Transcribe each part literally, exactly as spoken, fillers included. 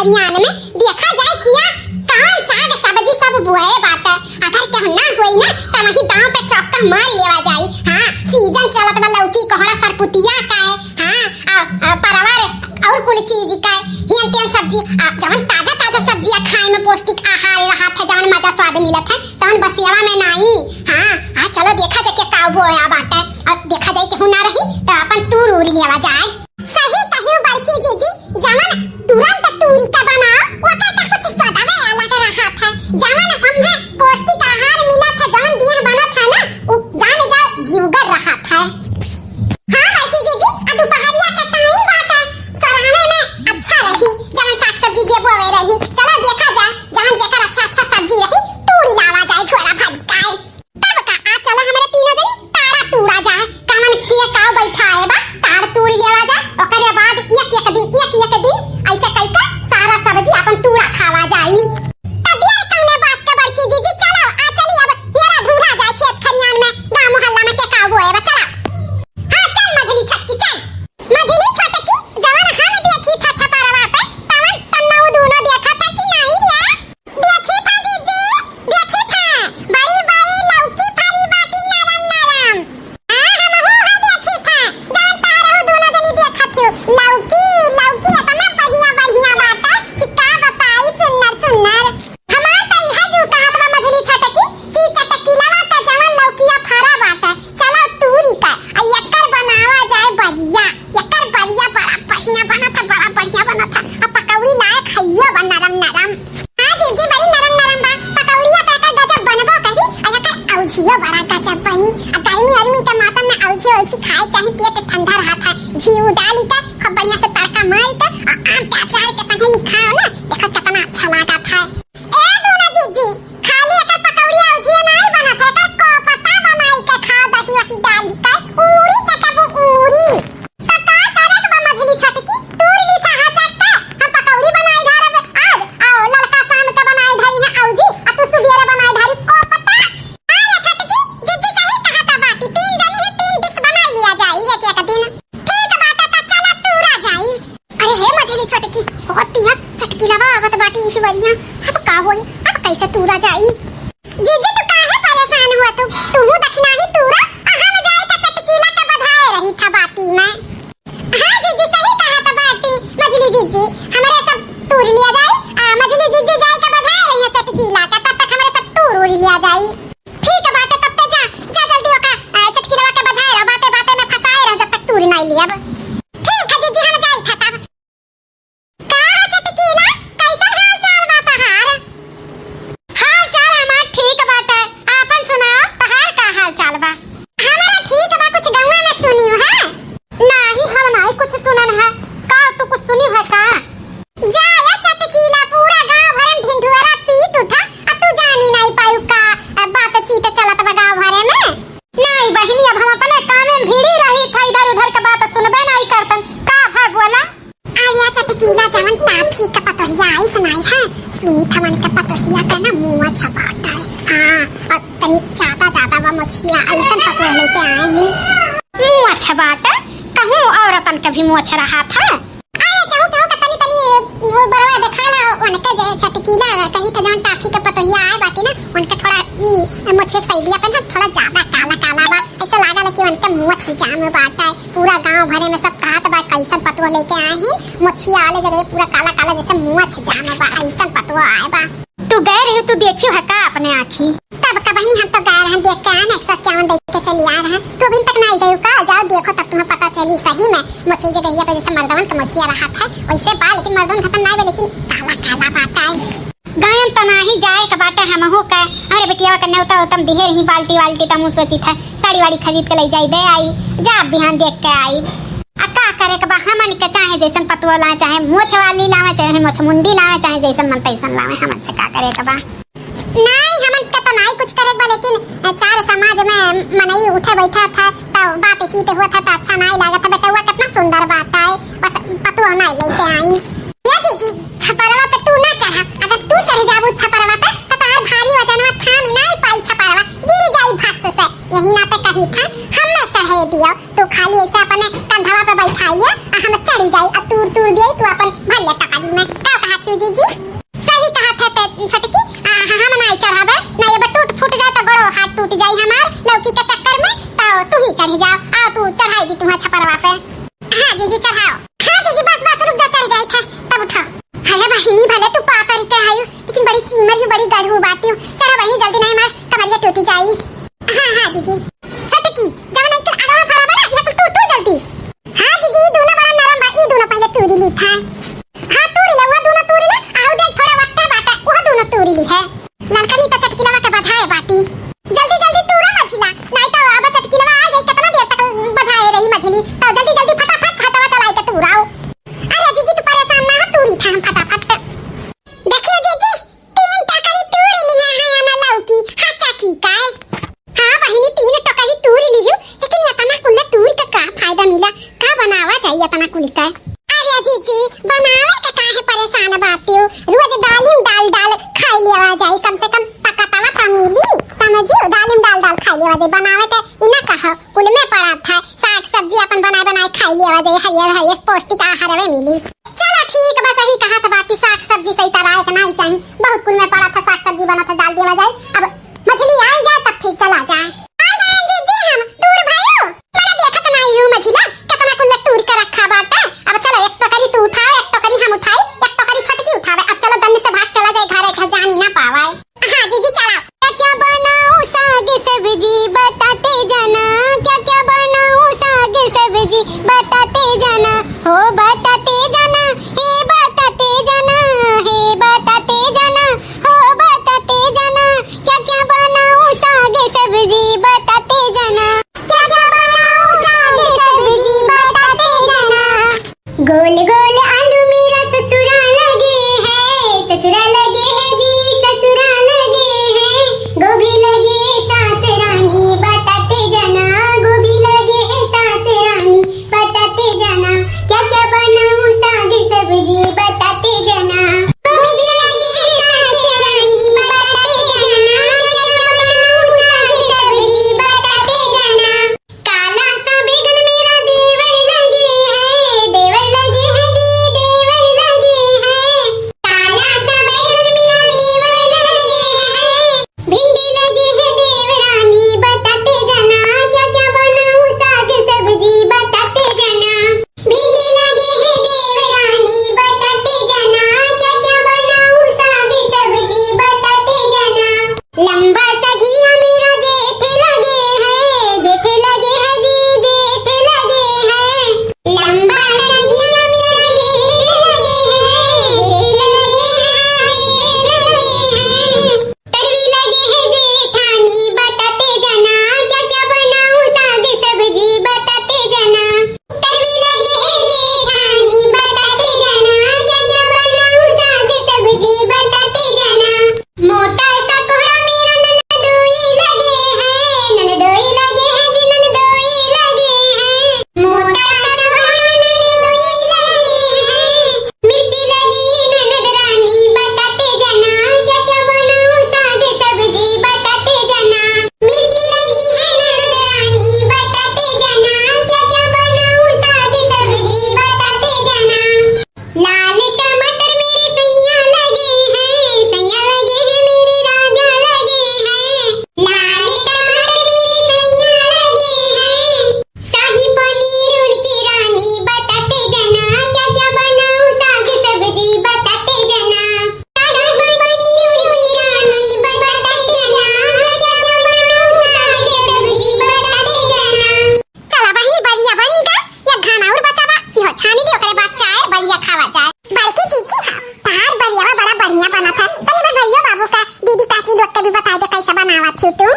खरियान में देखा जाए किया कौन साग सब्जी सब बोए बाटे। अगर केहू ना होई ना, त वही दाँव पे चौका मार लेवा जाई। हाँ, सीजन चलत बा लौकी, कोहड़ा, सरपुतिया का है। हाँ, आ, आ, परवर और कुल चीज का है। हियन तियन सब्जी, आ, जवन ताजा ताजा सब्जी आ, खाए में पौष्टिक आहार रहत है, जवन मजा स्वाद मिलत है, तवन बसियावा में नाई। हाँ, आ, चलो देखा जाए के का बोया बाटे, और देखा जाए केहू ना रही, त अपन तूर उर लेवा जाए। सही कहियो बड़की जीजी, जवन तुरंत तूरी का बनाओ, ओकर त कुछ सदवे अलग रहत है। जवन हमें पौष्टिक आहार मिलत है, जवन देह बनत है ना, उ जान जाओ जीवगर रहत है। हाँ बड़की जीजी, आ दुपहरिया के टाइम बाटे, चौराहे में अच्छा रही, जवन साग सब्जी जे बोवे रही। चलो देखा जाए, जवन जेकर अच्छा अच्छा सब्जी रही, तूरी लावा जाए झोरा भरी का। तब का, आ चला हमरे तीनों जनी तारा तूरा जाए। कमन के काव बैठाए बा, तार तूर लेवा जाए। ओकरे बाद एक एक दिन, एक एक दिन ऐसे कई के सारा सब्जी अपन तूरा खावा जाई। त देर कौने बात के बड़की जीजी, चलो आ चली अब हेरा ढूंढा जाए खेत खरियान में, गाँव मोहल्ला में के काव बोए बा, चला। हाँ चल मझली छोटकी चल। मझली छोटकी, जवन हम देखी था छपरवा पे, तवन तन्नऊ दूनो देखा था कि नहीं रे? देखी था जीजी, देखी था। बड़ी बड़ी लौकी फरी बाटी नरम नरम। हाँ, हमहू है देखी था। जवन तारहू दूनो जनी देखत हो। लौकी, लौकी इतना बढ़िया बढ़िया बाटे कि का बताई, सुन्नर सुन्नर। हमार त इहे जू कहत बा मझली छोटकी कि चटकिलवा का जवन लौकिया फरा बाटे, चलो तूरी का, आ एकर बनावा जाए बजिया। एकर बजिया बड़ा बढ़िया बनत है, बड़ा बढ़िया बनत है। आ पकौड़ी लायक हइयो बा, नरम नरम। हाँ जीजी, बड़ी नरम नरम बा। पकौड़िया तो एकर गजब बनबो करी, आ एकर औझियो बड़ा गजब बनी। आ गर्मी अर्मी के मौसम में औझी औझी खाए चाही, पेट ठंडा रहत है। घी उ डाली के खूब बढ़िया से तड़का मारी के आ आम के अचार के संगे ई खाओ ना, देखो कितना अच्छा लागत है। ए दूनो जीजी, खाली एकर पकौड़ी औझिया नाई बनत है, एकर कोपता बनाई के खाओ, दही वही डाली के, ऊरी चटबू ऊरी। त का करे के बा मझली छोटकी, तूर ली कहाँ चक्का, हम पकौड़ी बनाई धरब आज, आओ ललका शाम के बनाई धरी है औझी, आ तू सुबेरे बनाई धरी कोपता। आ रे छोटकी, जीजी सही कहत बाटी, तीन जनी है, तीन डिश बनाई लिया जाई एक एक दिन। ठीक बाटे, त चला तूरा जाई। अरे हे मझली छोटकी, होती है चटकिलवा आवत बाटी इस बढ़िया। अब का होई, अब कैसे तूरा जाई? जीजी तू काहे परेशान हुआ तू? तू दखिनाही तूरा, आ हम जाई त चटकीला के बजाए रही था बाटी में। हाँ जीजी सही कहा था बाटी, मझली जीजी, हमारे सब तूर लिया जाई, आ मझली जीजी जाए के बजाए रही है चटकीला का, तब तक हमारे सब तूर उड़ लिया जाई। ठीक बाटे, तब ते जा, जा जल्दी ओका, आ, चटकीलवा के बजाए रहो, बाते बाते में फंसाए रहो, जब तक तूर नाई लियब। ठीक है जीजी, हम जाई था तब। का हो चटकीला, कैसन हाल चाल बा तहार? हाल चाल हमार ठीक बाटे, आपन सुनाओ, तहार का हाल चाल बा? हमारा ठीक बा, कुछ गौवा में सुनियो है? नाही, हम नाही कुछ सुनन है। का तू कुछ सुनी है का? जा या चटकीला, पूरा गांव भर में ढिंढुरा पीट उठा, आ तू जानी नाही पायु का, आ, बातचीत चलत बा गांव भरे में। नाही बहिनी, अब हम अपने काम में भिड़ी रही था, इधर उधर के बात सुनबे नाही करतन। का भा बोला? अरे चटकीला, जवन टाफी के पतोहिया आई सुनाई है, सुनी थवन के पतोहिया के ना मुँह छपाटा है। हाँ, और तनी ज्यादा ज्यादा बा मोछिया, ऐसन पतोह लेके आए हैं। मुँह छपाटा, कहूँ औरतन के भी मोछ रहा था। अरे केहू केहू के तनी तनी वो बरवा देखाला, उनके जे चटकीला कही थे जवन टाफी के पतोहिया आए बाटी ना, उनके थोड़ा ई मोछिया के साइडिया पे ना थोड़ा ज्यादा काला काला बा, ऐसे लागल कि उनके मोछ जाम बाटा है। पूरा गांव भरे में सब कहत बा, "कैसन पतोह लेके आए हैं, मोछिया वाले जगह पूरा काला काला जैसे मोछ जाम बा, ऐसन पतोह आए बा।" तू गए रही, तू देखियो है का अपने आँखी? तब का बहिनी, हम तो गए रहन देख के आए ना, एक सौ इक्यावन देख के चली आए रहन। तू अभी तक ना आई गई का? जाओ देखो, तब तुम्हें पता चली सही में मोछिया जगहिया पे जैसे मर्दवन के मोछिया रहत है वैसे बा, लेकिन मर्दवन खत्म ना बा, लेकिन काला काला बाटा है। गायन त नाही जाए के बाटे हमहू के। अरे बिटिया के नेवता उतम दिहे रही बाल्टी वाल्टी, त हमहू सोची था साड़ी वाड़ी खरीद के ले जाई, दे आई, जा बिहान देख के आई। आ का करे के बा, हमन के चाहे जैसन पतुआ लावे, चाहे मोछ वाली लावे, चाहे मोछ मुंडी लावे, चाहे जैसन मन तैसन लावे, हमन से का करे के बा। नाही, हमन के तो नाही कुछ करे के बा, लेकिन चार समाज में मनई उठे बैठा था, त बातचीत हुआ था, त अच्छा नाही लागत था। बेटवा कितना सुंदर बाटा है, बस पतुआ नाही लेके आई। ए जीजी, छपरवा पे तू ना चढ़ा। अगर तू चढ़ जाबू छपरवा पे, त तोहार भारी वजनवा थामी नाई पाई छपरवा, गिर जाई भस से। यही नाते कही था, हमें चढ़े दियो। तू खाली ऐसे अपने कंधवा पे बैठाइए, आ हम चढ़ी जाई, आ तूर तूर दिए, तू अपन भरिया टकरी में। का कहा तू जीजी, सही कहत है ते छोटकी, आ, ह-, हम नाई चढ़ाबे, नाई अब टूट फूट जाए तो गोड़ो हाथ टूट जाई हमार, लौकी के चक्कर में, तो तू ही चढ़ जाओ, आ तू चढ़ाई दी तुम्हारे छपरवा पे। हाँ जीजी चढ़ाओ। हाँ जीजी बस बस रुक जा, चढ़ जाई था, तब उठा। अरे बहिनी भले तू पातरी के आयु, लेकिन बड़ी चीमर ही बड़ी गढ़ू बाटी हूँ। चढ़ा बहिनी जल्दी नाई मार, कमरिया टूटी जाई। हाँ, हाँ जीजी। छोटकी, जवन एक आगवा फरा बा ना, ये कुल तूर, तूर जल्दी। हाँ जीजी, ई दूनो बड़ा नरम बा, ई दूनो पहिले तूरी ली था। हाँ, तूरी ले, वो दूनो तूरी ले, आउ देख थोड़ा वक्त बाटे, वो दूनो तूरी ली है। ललकनी तो चटकिलवा के बजाए बाटी। जल्दी, जल्दी तूरा मझिला, नाई तो अब चटकिलवा आ जाई, कितना देर तक बजाए रही मझिली, तो जल्दी, जल्दी फटाफट छातवा चलाई के तूराओ। अरे जीजी, तू परेशान ना हो, तूरी था हम फटाफट। देखियो जीजी, तीन टोकरी तूरी लिया है हमार लौकी, हाँ चाची का। हाँ बहिनी, तीन टोकरी तूरी लिहू, लेकिन इतना कुल तूरी का का फायदा मिला, का बनावा जाई इतना कुल का? अरे जीजी, बनावे के काहे परेशान बाटियो? रोज दालिम डाल डाल खाई लेवा जाई, कम से कम ताकतवा तो मिली, समझियो? दालिम डाल डाल खाई लेवा जाई, बनावे के इना कहा, कुल में पड़ा था, साग सब्जी अपन बनाए बनाए खाई लेवा जाई, हरियर हरियर पौष्टिक आहार में मिली। चलो ठीक बा, सही कहा था बाकी साग सब्जी सही तरह एक नहीं चाहिए, बहुत कुल में पड़ा था, साग सब्जी बना था, डाल देवा जाई। अब मछली आई जाए तब फिर चला जाए। आई गए जीजी हम, दूर भयो। बड़ा देखत नाई हूँ मझिला, कितना कुल्ला तूर के रखा बाटा। अब चलो एक टोकरी तू उठाओ, एक टोकरी हम उठाई, एक टोकरी छोटकी उठावे। अब चलो दन्नी से भाग चला जाए घरे, घर जानी ना पावाए। हाँ जीजी चला। क्या क्या बनाऊं साग सब्जी बताते जाना, क्या क्या बनाऊं साग सब्जी बताते जाना, हो बताते जाना, हे बताते जाना, हे बताते जाना, हो बताते जाना, क्या क्या बनाऊं साग सब्जी बताते जाना, क्या क्या बनाऊं साग सब्जी बताते जाना। गोल गोल आलू मेरा ससुरा लगे है, ससुरा लगे है जी, ससुरा लगे है। गोभी लगे सास रानी बताते जाना, गोभी लगे सास रानी बताते जाना। क्या क्या बनाऊं साग सब्जी बताते जाना। गोभी लगे सास रानी बताते जाना, क्या क्या बनाऊं साग सब्जी बताते जाना। काला सा बैगन मेरा देवर लगे है, देवर लगे है जी, देवर लगे है। काला सा बैगन मेरा देवर लगे है। भिंडी लगे है देवरानी बताते जाना, क्या क्या बनाऊं साग सब्जी बताते जाना। भिंडी लगे है देवरानी बताते जाना, क्या क्या बनाऊं साग सब्जी बताते जाना। लंबा सा घिया मेरा जेठ लगे है, जेठ लगे है जी, जेठ लगे है। लंबा सा घिया मेरा जेठ लगे है, जेठ लगे है, जेठ लगे है। तरवी लगे है जेठानी बताते जाना, क्या क्या बनाऊं साग सब्जी बताते जाना। तरवी लगे है जेठानी बताते जाना, क्या क्या बनाऊं साग सब्जी बताते जाना। मोटा सा कोहड़ा मेरा ननदोई लगे है, ननदोई लगे है जी, ननदोई लगे है। मोटा सा कोहड़ा ननदोई लगे है। मिर्ची लगी ननद रानी बताते जाना, क्या क्या बनाऊं साग सब्जी बताते जाना। मिर्ची लगी है ननद रानी बताते जाना, क्या क्या बनाऊं साग सब्जी बताते जाना। लाल टमाटर मेरे सैया लगे हैं, सैया लगे हैं, मेरे राजा लगे हैं। लाल टमाटर मेरे सैया लगे हैं, शाही पनीर उनकी रानी बताते जाना, क्या क्या बनाऊं साग सब्जी बताते जाना। शाही पनीर उनकी रानी बताते जाना, क्या क्या बनाऊं साग सब्जी बताते जाना। चला बहिनी, बलिया बनी गा, या घाना और बचावा, इहो छानी के ओकरे बाद चाय बलिया खावा जाए। बड़की जीजी हाँ, तहार बलियावा बड़ा बढ़िया बनत है। तनी भर भैया बाबू का, दीदी काकी लोग के भी बताई दे कैसे बनावत हो तू।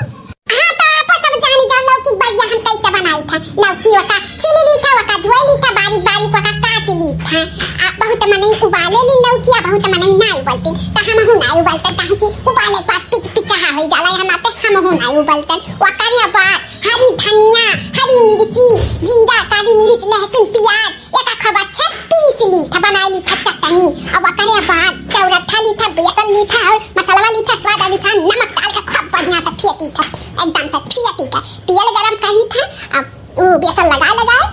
हाँ, तो आपो सब जानी जाओ लौकी बलिया हम कैसे बनाई था। लौकी ओका छीली ली था, ओका धोई ली था, बारीक बारीक ओका काट ली था। आ बहुत मनई उबाले ली लौकी, आ बहुत मनई ना उबलती, तो हमहू ना उबलते, काहे कि उबाले के बाद पिच पिचाहा हो जाला, हम आते हमहू ना उबलते। ओकरे बाद हरी धनिया, हरी मिर्ची, जीरा, काली मिर्च, लहसुन, प्याज, एका खूब अच्छे पीस ली था, बनाई ली था चटनी। अब ओकरे बाद चौरठा ली था, बेसन ली था और मसलवा ली था, स्वाद अनुसार नमक डाल के खूब बढ़िया से फेंटी था, एकदम से फेंटी का। तेल गरम करी था, अब वो बेसन लगा लगाए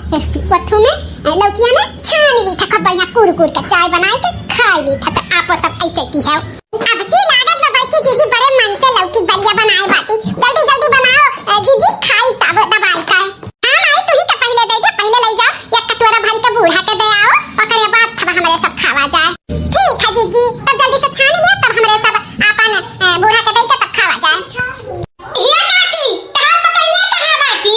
ओथू में, लौकिया में छानी ली था खूब बढ़िया कूर कूर के चाय बनाए के खाई ली था, तो आपो सब ऐसे की है। अब की लागत बा बड़की जीजी बड़े मन से लौकी बलिया बनाए बाटी। जल्दी जल्दी बनाओ, अ, जीजी खाई तब दबाई का। हाँ माई, तू ही तो पहले दे दे, पहले ले जाओ, एक कटोरा भरी के बूढ़ा के दे आओ, ओकरे बाद तब हमरे सब खावा जाए। ठीक है जीजी, तब जल्दी से छानी लिया, तब हमरे सब आपन, अ, बूढ़ा के दे के तब खावा जाए। हिया काकी, तहार पतोहिया कहाँ बाटी?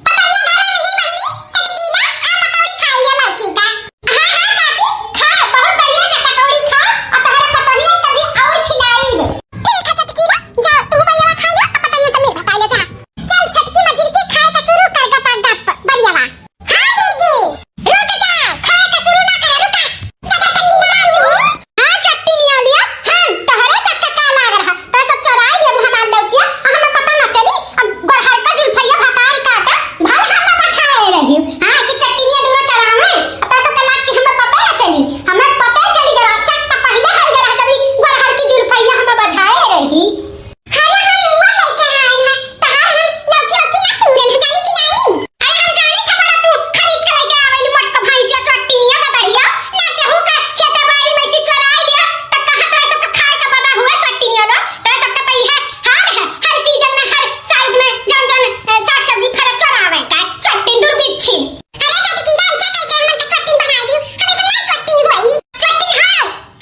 पतोहिया घर में नहीं बहिनी, चटकीला, आ पकौड़ी खाई ले लौकी का। हाँ, हाँ काकी, खा, बहुत बढ़िया से पकौड़ी खा, और तोहरे पतोहिया के भी और खिलाईब। ठीक है चटकीला, जा, तू बलिया खा ले, आ पतोहिया से मिल बताई ले जा। चल छटकी मझिलकी खाए के शुरू कर गपा गप, बलिया। हाँ जीजी, रुक जा, खाए के शुरू ना करे, रुका। चटकीला तू, हाँ, चट्टी नियोलिया, हम तोहरे सबके का लाग रहा? तो सब चोराई लेबू हमार लौकिया, आ हमें पता ना चली। अब गोरहर का जुल्फैया भतार काटा, भल हम ना बचाए रही। हाँ, कि चट्टी निया दूनो चरावे, तो सबके लाग कि हमें पता ना चली। हमें पता चली गरा, सब तो पहले हर गरा जब ई गोरहर की जुल्फैया हमें बचाए रही। अरे हम मुआ लेके आए हैं, तहार हम लौकी वौकी ना तूरन है, जानी कि नहीं? अरे हम जानी था, बड़ा तू खरीद के लेके आवेलू मोटका भैंसिया, चट्टी निया बदरिया, ना केहू का खेता बाड़ी में से चोराई लिया, त कहाँ तोरा सबके खाए का बदा हुआ चट्टी निया ना, तोरा सबके त इहे हाल है, हर सीजन में, हर साइड में जौन जौन, अ, साग सब्जी फरे चोरावे का, चट्टी दुर्बिच्छी। अरे चटकीला, ऐसे कैसे हमन के चट्टी बनाई दी? हमें सब नहीं चट्टी होई। चट्टी है,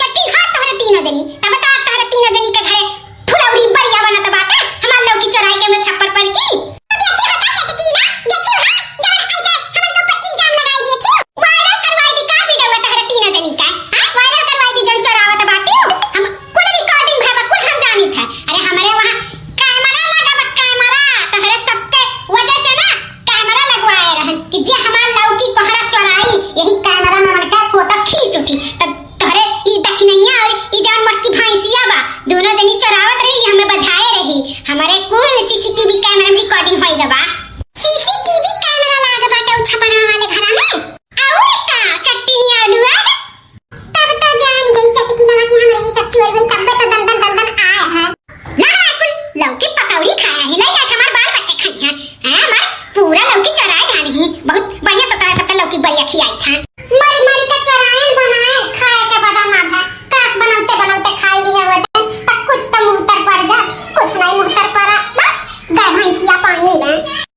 चट्टी है तोहरे तीनों जनी। तब बता तोहरे तीनों जनी के घरे फुलौरी बढ़िया बनत बाटे, हमार लौकी चोराई के में छप्पर पर की। तो देखी हो का चटकीला, देखी हो, जवन ऐसे हमन के ऊपर इल्जाम लगाई दिए थी। वायरल करवाई दी का वीडियो तोहरे तीनों जनी का? हाँ, वायरल करवाई दी जौन चोरावत बाटी। हम कुल रिकॉर्डिंग भर बा, कुल हम जानी था। अरे हमरे वहाँ कैमरा लगा बा, कैमरा। तोहरे सबके वजह से ना कैमरा लगवाए रहन कि जे हमार लौकी कोहड़ा चोराई, यही कैमरा में उनका फोटो खींच उठी। तब तोहरे ई दखिनैया और ई जौन मोटकी भैंसिया बा, दोनों जनी चोरावत रही, हमें बझाए रही। हमारे कुल सीसीटीवी कैमरा में रिकॉर्डिंग होई गवा।